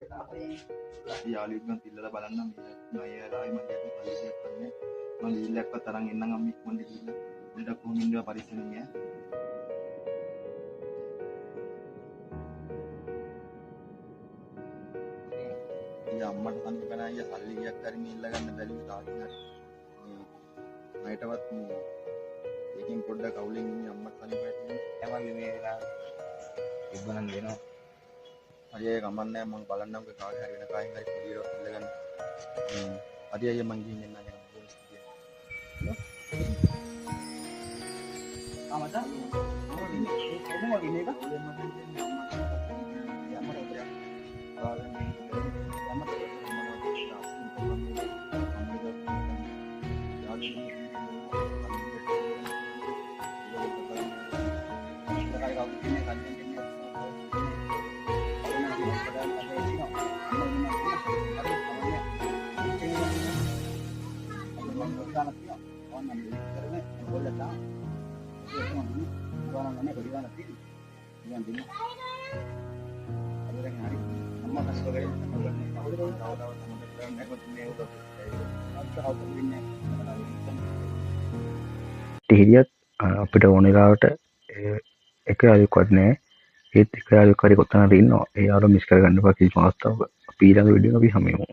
යාළුවෙක්ගෙන් ඉල්ලලා බලන්න. මේ මේ වෙලාවේ මගේ අතේ පරිස්සමක් නැහැ. මං ගිහිල්ලාක්වත් අරන් එන්නම් අම්මි, ඉක්මනට ගිහිල්ලා. පොඩ්ඩක් කොහොම ඉන්නවා පරිස්සමෙන් ඈ. අයියා, අම්මට සනීප නැහැ අයියා. සල්ලි කීයක් හරි මේ ඉල්ල ගන්න බැරිද කාගෙන් හරි? මේ ණයටවත් මේ ඒකෙන් පොඩ්ඩක් අවුලෙන් ඉන්නේ. අම්මට සනීප නැති. මල්ලි, මේ වෙලාවේ තිබ්බනම් දෙනවා. හරි අයියා, කමක් නැහැ. මං බලන්නම්කෝ කාගේ හරි වෙන කාගෙන් හරි පොඩියට ඉල්ල ගන්න. හරි අයියා, මං ගිහින් එන්නම් එහෙනම්. බොහොම ස්තුතියි. ආ මචං, කොහොම වගේ මේක? හිටියත් අපිට ඕන වෙලාවට එක යාළුවෙක්වත් නෑ. ඒත් එක යාළුවෙක් හරි කොතන හරි ඉන්නවා. ඒ යාළුවා මිස් කරගන්න එපා කිසිම අවස්ථාවක. අපි ඊළඟ වීඩියෝ එකෙන් අපි හමු වෙමු.